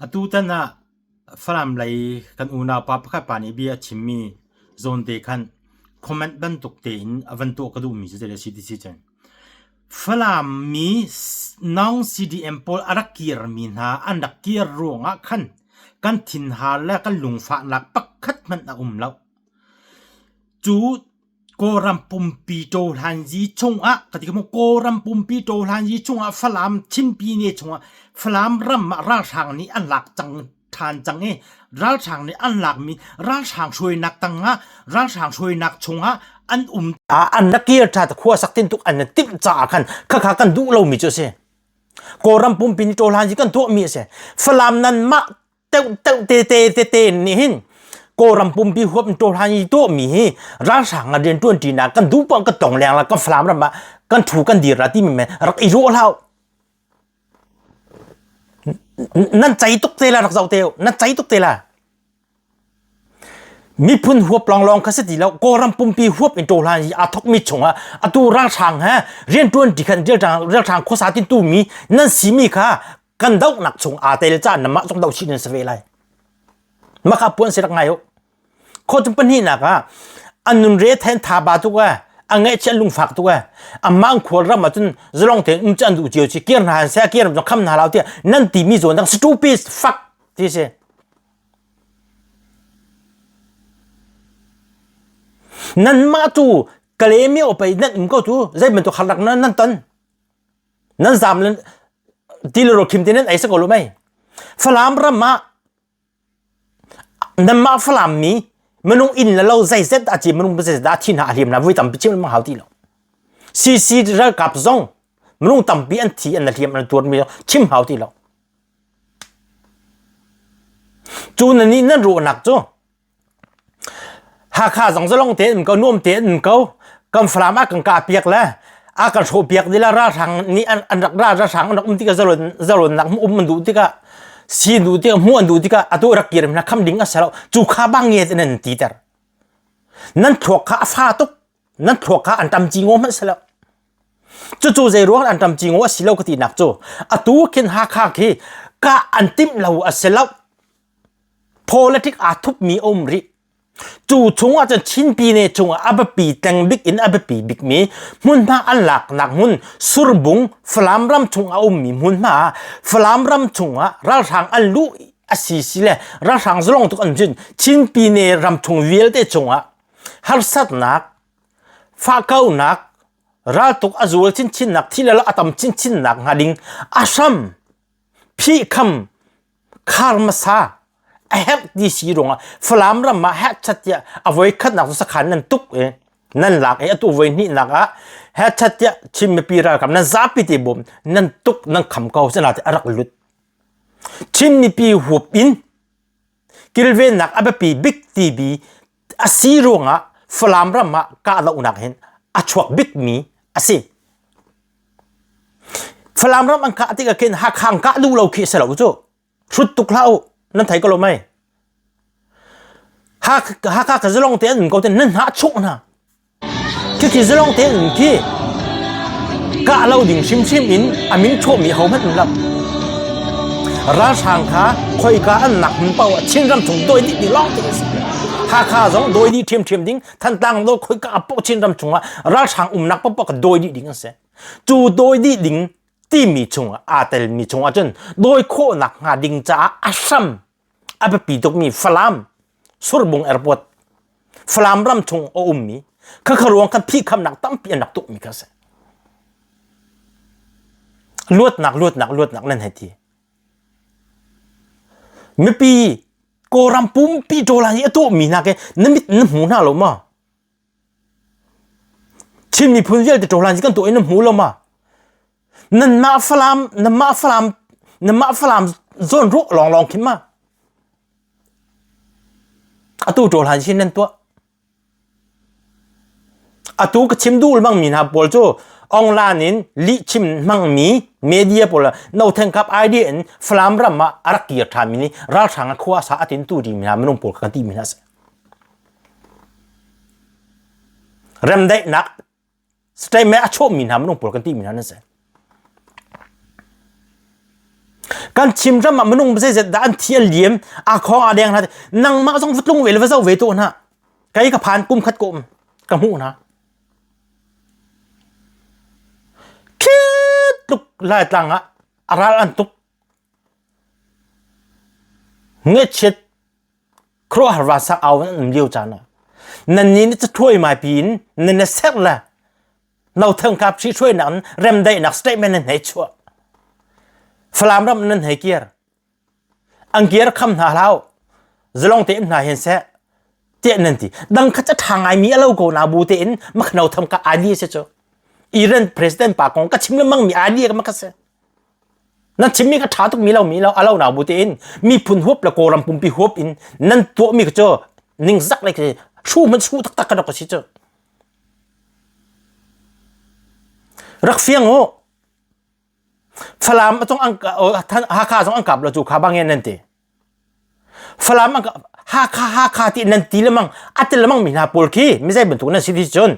Atutan ah Falam lei kan unaupa pakhat pa nih bia a chimmi zawnte khan comment bantuk tein a van tuah ka duhmi cu zei a si ti si cun Falam mi Naung CDM pawl a rak kirmi hna an rak kir ruangah khan kan thinhar le kan lungfahnak pakhat hmanh a um lo. Cu Kawlram pumpi ṭawhlanzi chungah ka ti ko Kawlram pumpi ṭawhlanzi chungah Falam Chinpine chungah Falam ram ah ralhrang nih an lak cang ṭhan cang i ralhrang nih an lakmi ralhrang hruainak tangah ralhrang hruainak chungah an um ah an rak kir ṭha khua sak tintuk an timh caah khan khakha kan duh lomi cu a si. Kawlram pumpi nih ṭawhlanzi kan tuahmi a si. Falam nanmah teuh teuh te te te te nih hin Kawlram pumpi huap in ṭawhlan i tuahmi hi ralhrang ah rian ṭuan ṭinak kan duh paoh kan tong leng la kan Falam ram ah kan ṭhu kan dir la timi men rak i ruah hlah nan cei tuk te la rak zoh te nan cei tuk te la miphun huap lawnglawng kha si ti lo Kawlram pumpi huap in ṭawhlan i aa thokmi chungah atu ralhrang he rian ṭuan ṭi khan ralhrang khuasa tin tu mi nan simi kha kan dohnak chung aa tel caan na mah zong doh chih nan si ve lai maka puan si rak ngai u kho pahnihnak ah an nun re then tha ba tuk e a ngaihchia lungfak tuk e amah khual ram ah cun zalong tein um cu an duh cio chi kir hna han se kir kham hna lo tiah nan ti mi zawn dang stupid fuck ti si nan mah tu kalemi opai nan um ko tu zei bantuk harnak nan nan ton Nan zam le ti le rawl khim te nan ei sa ko lo mei. Falam ram ah nanmah Falam mi minung inn le lo zeizet a ci minung zeizet dah thi hna a hliam hna vui tampi chim mang hau ti lo. CC ralkap zong minung tampi an thi an hliam an tuar mi chim hau ti lo. Cu nan nih nan ruahnak cu Hakha zong zalong tein um ko, nuam tein um ko. Kan Falam ah kan kah piak le a kan hrawh piak dih le ralhrang nih an, an rak ra ralhrang an rak um tikah zalon zalonnak um an duh tikah si duh tikah hmuh an duh tikah atu rak kirim hna kham ding a si lo cu kha bang nge nan ti ter nan thluak kha a fa tuk nan thluak kha an tam ci ngo hmanh si lo cucu zei ruang an tam ci ngo a si lo ka ti nak cu atu khin Hakha khi ka an timh lo a si lo Politic aa thupmi a um rih. Cu chung ahcun Chin Pyine chungah a biapi tleng bik in a biapi bikmi hmunhma an laknak hmun Surbung Falam ram chung a ummi hmunhma ah Falam ram chungah ralhrang an luh a si si le ralhrang zalong tuk an cun Chin Pyine ram chung vialte chungah harsatnak fahkaunak raltuk a zual chinchinnak thi le a tam chinchinnak hnga ding a hram phihkham khar hmasa a herh ti si ruangah Falam ram ah hehchat tiah a voi khatnak cu sakhan nan tuk i nan lak i atu voi hnihnak ah hehchat tiah Chin mipi ralkap nan zapi te bawm nan tuk nan kham ko sana te a rak lut Chin mipi huap in kilvennak a biapi bik ti bi a si ruangah Falam ram ah kahdohnak hin a chuak bikmi a si. Falam ram an kah tikah khin Hakha an kah duh lo khi si lo cu. Hrut tuk hlah u. Nan thei ko lo mei. Hakha ka zalong te an um ko te nan hna chuh hna. Khi zalong te an um khi kah lo ding hrimhrim in a min chuahmi ho hmanh um lo. Ralhrang kha khoika an nak hmun paoh ah Chinram chung doi dih ding lawng te a si. Hakha zong doi dih ṭhiamṭhiam ding, Thantlang do khoika paoh Chinram chungah ralhrang umnak paohpaoh ka doi dih ding an si. Cu doi dih ding timi chungah aa telmi chungah cun dawi khawhnak hnga ding caah a hram a biapi tukmi Falam Surbung Airport Falam ram chung a ummi khakha ruang kan phihkhamnak tampi an rak tukmi kha si. Luatnak luatnak luatnak nan hei ti. Mipi Kawlram pumpi ṭawla hi a tuahmi hna ke na mit na hmu hna lo ma? Chin miphun vialte ṭawla hi kan tuah in na hmu lo ma? Nanmah Falam nanmah Falam nanmah Falam zawn ruah lawnglawng khin ma? Atu ṭawla hi nan tuah. Atu ka chim duh lengmang mi hna pawl cu online in lihchim hmangmi media pawl no thengkap ID in Falam ram ah a rak kir ṭhanmi nih ralhrang ah khua sa a tintu dingmi hna minung pawl ka ti mi hna a si. Remdaihnak statement a chuahmi hna minung pawl kan ti mi hna nan si. Kan Chin ram ah minung zeizat dah an thi an liam, aa khawng aa deng hna. Nangmah zong va tlung ve le va zoh ve tuah hna. Kei ka phan kum khat ko um ka hmuh hna. Khi tluk Laitlang ah a ral an tuk. Ngechiat khuaruahhar vansak au an um lio caan ah nan nih nih cathuai mai pi in nan na serh le Nothang kap hri hruainak in remdaihnak statement nan hei chuah. Falam ram nan hei kir. Ang kir kham hna hlau. Zalong te in hna hin seh. Tiah nan ti. Dang kha ca tha ngai mi alo ko na bu te in mak no tham ka idea se chu. Iran president pa kong ka chim lengmang mi idea ka mak se. Nan chimmi ka ṭha tuk mi lo mi lo alo na bu tein miphun huap le Kawlram pumpi huap in nan tuah mi cu ningzak le hru man hru taktak ka rak si cu. Rak fiang u. Falam zong an Hakha zong an kap lo cu kha bangin nan ti. Falam an Hakha Hakha ti nan ti lemang a ti lemang mi hna pawl khi mi zei bantuk nan si ti cun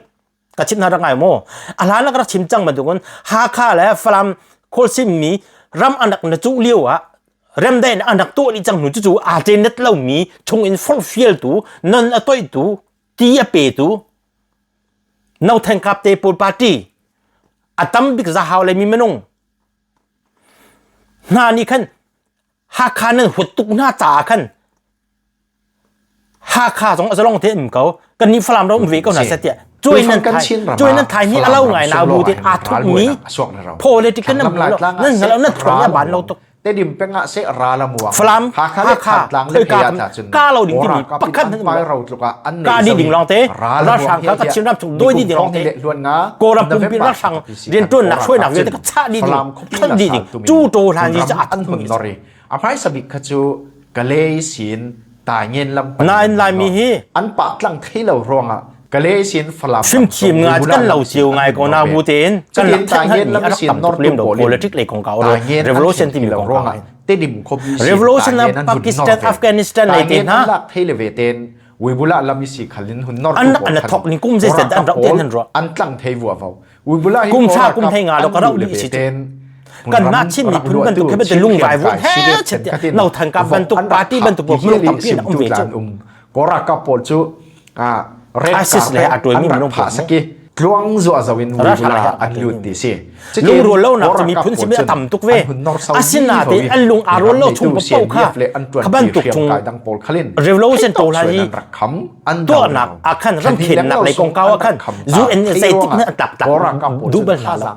ka chim hna rak ngai mu. A hlan ah ka rak chim cang bantukin Hakha le Falam khawlsim mi ram an rak na cuh lio ah remdain an rak tuah dih cang hnu cucu aa ṭenet lomi chung in forhfialtu non a toihtu ti a petu No Thank Kap te pawl party a tam bik zahau le mi minung hna nih khan Hakha nan huat tuk hna caah khan Hakha zong a zalong te um ko kan nih Falam ram um ve ko hna seh tiah cuai nan thai cuai nan thai ni alo ngai na bu te aa thup mi political nan lo nan ngalo nan thuam na ban lo tuk Tedim pengah se ral a muang. Falam, Hakha le Hakha, Thantlang le khoika Phei ah kam tah cun ka lo ding timi ralkap in pakhat an nan pai ro tluk ah an ka nei di zo ding i lawng te ral a muang ralhrang hi ka ka tiah Chin ram chung doi di nikum ding lawng hrawng te ni le hluan nga Kawlram pumpi November ralhrang thla PC riantuannak khan hruainak ralkap vialte ka cun chah dih ding Falam khuapi than la dih ding sal tumin cu to hlan ji hmunram cha an hun nor i a hmaisa bik kha cu Kalay sin Taingen lam pan Nain in an Laimi nor. hi an pah tlang thei lo ruangah Kalay sin Falam ram fimthiam zong ngai Bubulan kan lo lam sin cio an ngai hun ko nor na ve. bu tein kan Cutin rak theih Taingen hngalhmi lam a rak sin tam tuk nortu lem lo pawl in politic lei kongkau Taingen an revolution thlen timi ti lo kongkau ruangah hin Tedim khuapi sin Revolution Taingen an hun nor Pakistan ve. Afghanistan lei te Taingen hna an lak thei le ve ten Uibula lam i si khalin hun nor an rak an thok ning kum zei zet an rak ten an ruah an tlang thei vua vo Uibula hi kum thla kum thei nga lo ka rau dih si ten kan mah Chin miphun bantuk khi bantuk lungvai vu he chet no thang ka bantuk party bantuk minung tampi an um ve cu um kora ka pawl cu red ISIS le a tuai mi minung phah saki tluang zuah zo in Uibula an lut ti si lungrual lo nak cu miphun simi a tam tuk ve asinain an lung aa rual lo chung paoh kha kha bantuk chung revolution to hlan hi tuahnak ah khan ramkhelnak lei kongkau ah khan UN zeitik na tak tak duh bal hna lo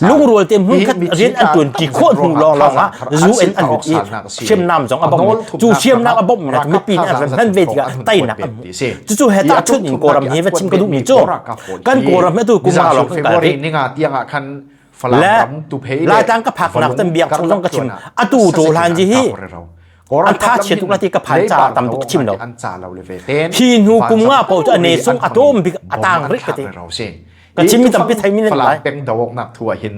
lungrual te hmun khat rian an tuan ti khawh hnu lawng lawng ah UN an lut i hriamnam zong a bawmh cu hriamnam a bawmh na mipi nih an hman ve tikah teinak an hmuh cucu he tahchunh in Kawlram hi va chim ka duhmi cu kan Kawlram hi tu kum nga lawng kan kal rih ninga tiang ah khan le Laitlang ka phaknak tan biak chung zong ka chim atu tu hlan ji hi an tha chia tuk la ti ka phan ca tam tuk chim lo hi hnu kum nga po chu ane sung atom bik atang rik ka ti ka chimmi tampi theimi nan lai peng dawoknak thu ah hin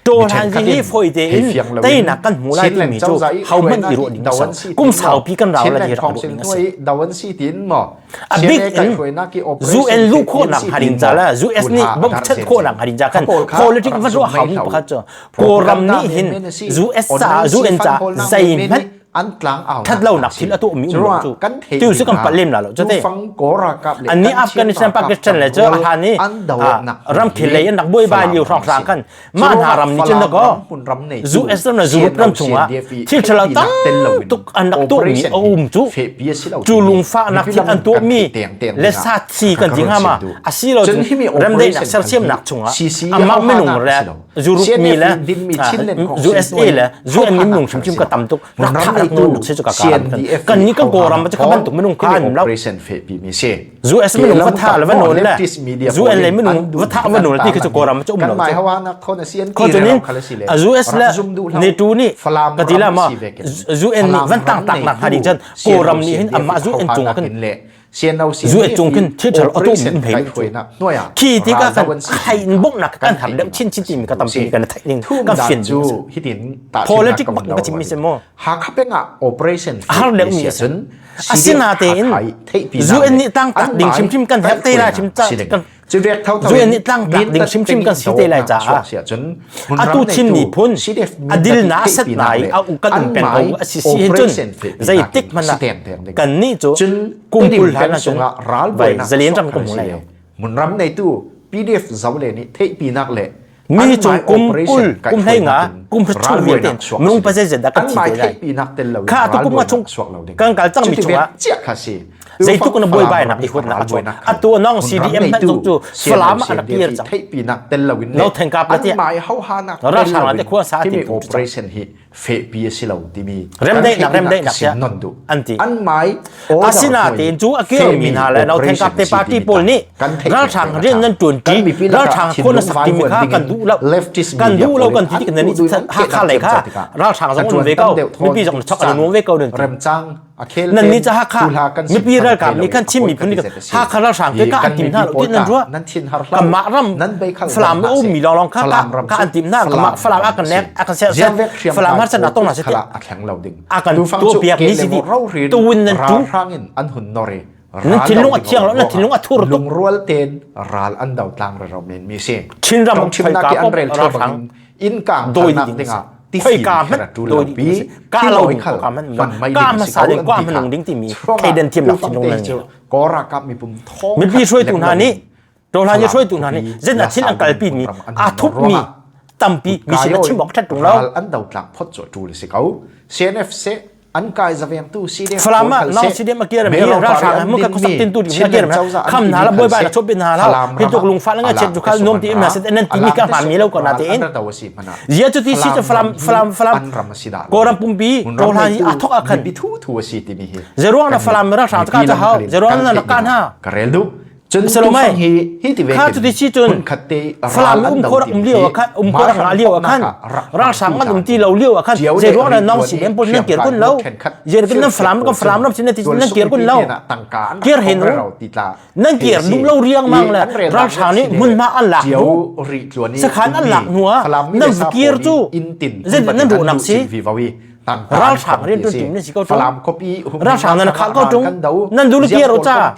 to hlan ji hi foi te in teinak kan hmu lai timi cu ho hmanh i ruah ding a si kum saupi kan rau la ti rak ruah ding a si dawan si tin mo a bik in UN luh khawhnak hnga ding ca le US nih bawmhchanh khawhnak hnga ding ca khan politic va ruah haumi pakhat cu Kawlram nih hin US ca UN ca zeihmanh an tlang au that lo nak thil a tuah mi um lo cu tu su kan palh lem la lo chate an ni Afghanistan Pakistan le cu a han i ramkhel lei an rak buai bai liu hrang hrang khan mah hna ram nih cun ko US ram le Europe ram chungah thil thalo tam tuk an rak tuah mi a um cu cu lungfahnak thil an tuah mi le sa thi kan ti hnga ma asilo cun remdaihnak sersiamnak chungah amah minung le Europe mi le USA le UN minung hrimhrim ka tam tuk rak thah rak nawn tuk si cu ka ka kan ni kan Kawlram cu ka bantuk minung kha an lo US minung va tha le va nawn le UN le minung va tha va nawn ti khi cu Kawlram cu um lo cu kho cunin US le NATO nih ka ti la ma UN nih van tang tak nak hnga ding cun Kawlram nih hin amah UN cung ah khan zu cung khin thil ṭhalo a tuahmi um hlei cu khi tikah kan hai in bawmhnak kan har deuh chinchin timi ka tampi kan theih ning kan fian cu hitin politic bak ka chimmi si maw Hakha peng ah operation har deuh mi a si asinatein UN nih tang tak ding hrimhrim kan herh te lai chim kan Cu vek thotho in nih tlangtlak ding hrimhrim kan si te lai caah atu Chin miphun a dilna a set nai a kan um peng ko a si si hin cun zeitik hmanh ah kan nih cu kum 20 hlan ahcun vai zalen ram kan hmu lai lo. Hmunram neitu PDF zole nih theihpinak le Mi cung kum 20, kum 15, kum chung vialte minung pa zeizat dah kan thi te lai. Kha atu kum nga chung kan kal cangmi chungah zeitluk na buaibainak i huatnak a chuak. Atu nong CDM hmanh zong cu Falam ah a rak kir cang. Theihpinak tel loin No thengkap la tiah ralhrang te khua sa ti operation hi fehpi a si lo timi remdaihnak remdaihnak tiah non duh an ti an mai asinatein cu a kirmi hna le nauthengkap te party pawl nih ralhrang rian nan tuan ṭi ralhrang khawn na sak timi kha kan duh lo kan duh lo kan ti tik nan Hakha lei kha ralhrang zong um ve ko mipi zong chok an nuam ve ko nan ti remcang nan ni ca Hakha mipi ralkap nih khan Chin miphun nih Hakha ralhrang te ka an tim hna lo ti nan ruah kanmah ram Falam a ummi lawnglawng kha ka an tim hna kanmah Falam a kan nek a kan ser Falam har san tong na se a thleng lo ding a kan tuah piak ni si di tuwin nan tu hrangin an hun nori nan thinlung a thiang lo nan thinlung a thur tuk lungrual ten ral an do tlang ro men mi si Chin ram chim na ki an rel ralhrang in kang doi nak dingah khoi ka hmanh doi ding ka lo ding ka hmanh ka hmasa ding kwa hmanung ding timi thleidan thiamnak thinlung nan ngei mipi hruaitu hna nih Ṭawhlan i hruaitu hna nih zen a thil an kalpi mi aa thup mi tampi mi sin a chim awk ṭhat ṭung lo. An dotlak phot cu ṭul si ko. CNF se an kai zaveng tu CDF Falam ah nang CDM a kir mi ralhrang mu ka khusak tin tu ding a kir mi kham hna la boy bai la chop in hna la hi tuk lungfa la nga chet ju khal nom ti im na set nan ti mi ka hman mi lo ko na te in zia chu ti si chu falam falam falam koram pumpi ṭawhlan i a thok a khan bi thu thu a si ti mi hi zeruang na falam ralhrang ka cha hau zeruang na ka na ka rel du Cun Salomai hi hi ti ve kha cu ti si cun khat te Falam um kho rak um lio ah khan um kho rak ngah lio ah khan ralhrang an um ti lo lio ah khan zei ruang na nong si men pawl nan kir kun lo yen kan nan Falam kan Falam ram sin nan ti nan kir kun lo kir hen ru nan kir duh lo riang mang le ralhrang nih hmunhma an lak hnu sakhan an lak hnu ah nan kir cu zei nan ruahnak si ralhrang rian ṭuan tim nan si ko ṭung Falam khuapi ralhrang nan khah ko ṭung nan dul kir u ca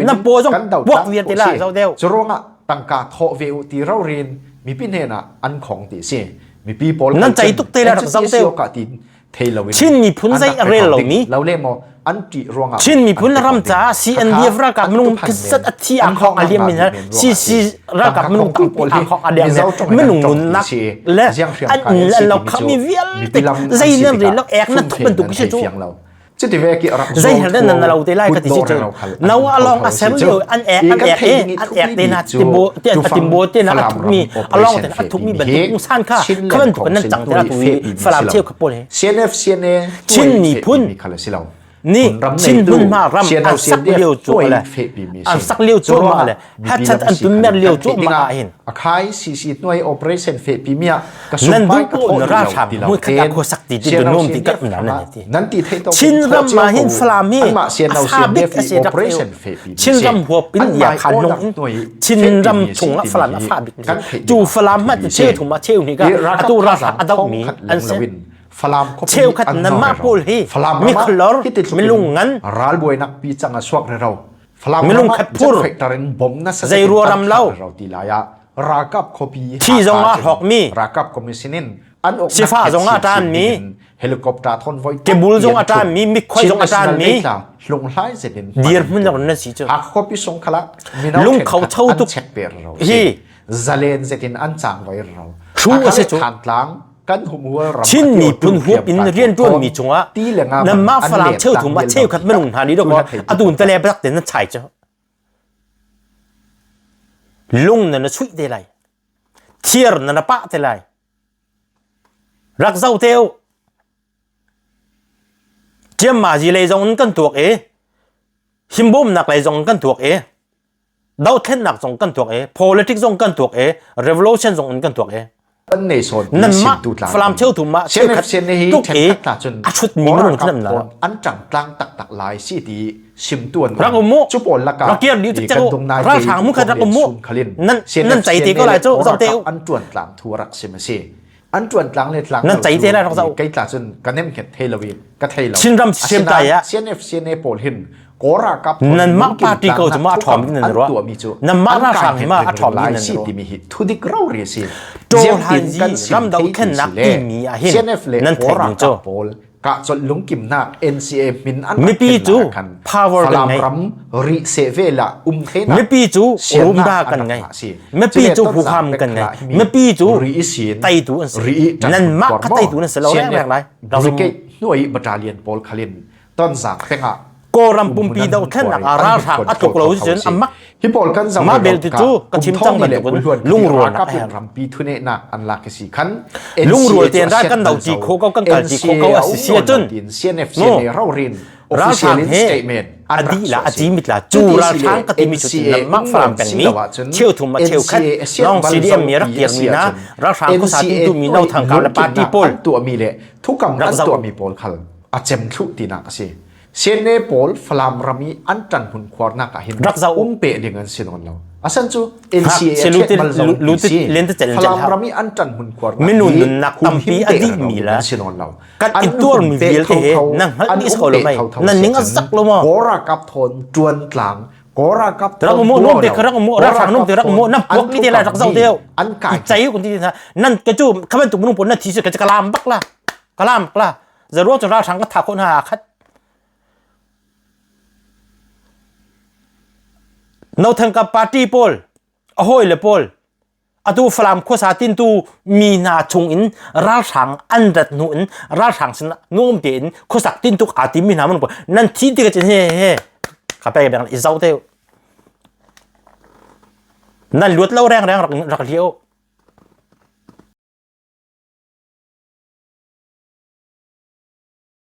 nan paw zong puak viar te la zo deuh curuangah tangka thawh ve u ti rorin mipi hnen ah an khong ti si mipi pawl nan cai tuk te la rak zo deuh ka tin thei lo in Chin miphun zei a rel lo mi lo le maw an ṭih ruangah Chin miphun ram caah CNDF ralkap minung khisat a thi a khong a liam min CC ralkap minung tampi a khong a liam minung nunnak le an le lo khami vialte zei nan rel lo ek na thuk bantuk si cu zei her nan na lo te lai ka ti si cu no along a ser lio an ek an ek e an ek te na timbo te a timbo te na a thuk mi along te a thuk mi bantuk san kha khaban tu nan chang te la tu falam cheu kha pawl he CNF CNA Chin miphun nih Chin hmunhma ram an sak lio cu le an sak lio cu ma le hatchat an tunmer lio cu ma ah hin akhai CC hnuai operation fe pi mia ka nan duh po na ralhrang mui khat ah khua sak ti ti nom ti kat na nan ti nan ti thei to Chin ram ma hin Falam hi a bik a se rak Chin ram huap in ya khan nong in Chin ram chung ah Falam a fa bik cu Falam ma cheu thum ma cheu ni ka atu ralhrang a dau mi an se Falam khuapi cheukhat nanmah pawl hi Falam mikhlor milung ngan ralbuainak pi cang a suak re ro Falam milung khat phur in bom na sa zei ruaram lo ro ti lai ah ralkap khuapi thi zong ah hlok mi ralkap commission in an ok sifa zong ah tan mi helicopter thon voi kebul zong a tan mi mikhoi zong a tan mi hlunghlai zetin dir hmun zong nan si chu a khuapi song khala lung kho cho tuk chek per ro hi zalen zetin an chang voi ro thu a se chu tlang kan humhual ram Chin miphun huap in rianṭuanmi cungah nanmah Falam cheuthum ah cheukhat minung hna nih dawkaw atun tale biatak tein nan chai cu lung nan na chuih te lai thir nan na pah te lai rak zo te u Ṭiammazi lei zong in kan tuak i himbawmnak lei zong in kan tuak i dothlennak zong kan tuak i politics zong kan tuak i revolution zong in kan tuak i kan nei sawn nanmah Falam cheuthum ah cheukhat tuk i a thut mi minung cu nan la an ṭang tlang taktak lai si ti sim tuan rak um mu cu pawl lakah rak kir liu cek u ralhrang mu khat rak um mu nan nan cai te ko lai cu zau te u an ṭuan tlang thu rak sim a si an ṭuan tlang le tlang nan cai te lai rak zau kei tla cun ka nem khet thei lo i ka thei lo Chinram siam tai ah CNF CNA pawl hin Kawl ralkap Nanmah party ko cu ma a ṭhawng ding nan ruah. Nanmah ralhrang hi ma a ṭhawng ding nan ruah. timi hi thudik rori a si. Ṭawlhan zi ramdohthlennak timi ah hin nan theih ding cu. Pawl kahcolh lungkimnak NCA min an Mipi cu power kan ngei. ram ri se vela um thenak Mipi cu rumra kan ngei. Mipi cu huham kan ngei. Mipi cu teitu an si. Nanmah kha teitu nan si lo reng reng lai. Brigade hnuai battalion pawl khalin tonzang pengah Kawlram pumpi dohthlennak ah ralhrang a tluk lo cun a mak hi pawl kan zoh mah belte cu ka chim cang bantukin lungrual nak rampi thunehnak an lak si khan lungrual tein ral kan do ti kho ko kan kal ti kho ko a si si ahcun CNF CNA rorin ralhrang he a dih la a ci mit la cu ralhrang ka timi cu lammak faram pengmi cheuthum a cheukhat long CDM mi rak kirmi na ralhrang khuasa tintu mi no thangka le party pawl tuahmi le thukam an tuahmi pawl khal a cem thlu tinak a si. CNA pawl Falam ram i an ṭan hmun khuarnak ah hin rak zau um pe ding an si nawn lo. Asan cu NCA a ṭhet bal zong ti si. Falam ram i an ṭan hmun khuarnak minun nunnak tampi a dih mi la an si nawn lo. Kan i tuar mi vialte he na hngalh dih ko lo mei nan ning a zak lo maw Kawra kap thon tuan tlang Kawra kap rak umu nom te rak umu rak rang nom te rak umu nam puak ni te la rak zau te an kai chai kun ti nan ke chu khaban tu munung pon na thi su ka kalam bak la kalam la zaruang cu ralhrang ka thah khawh hna aa khat Nothangka party pawl a hawi le pawl atu Falam khuasa tintu mi hna chung in ralhrang an rat hnu in ralhrang sin nuam tein khuasak tintuk aa tim mi hna mun nan thi ti ka chin he he ka pe bang i zau te nan luat lo reng reng rak rak liao.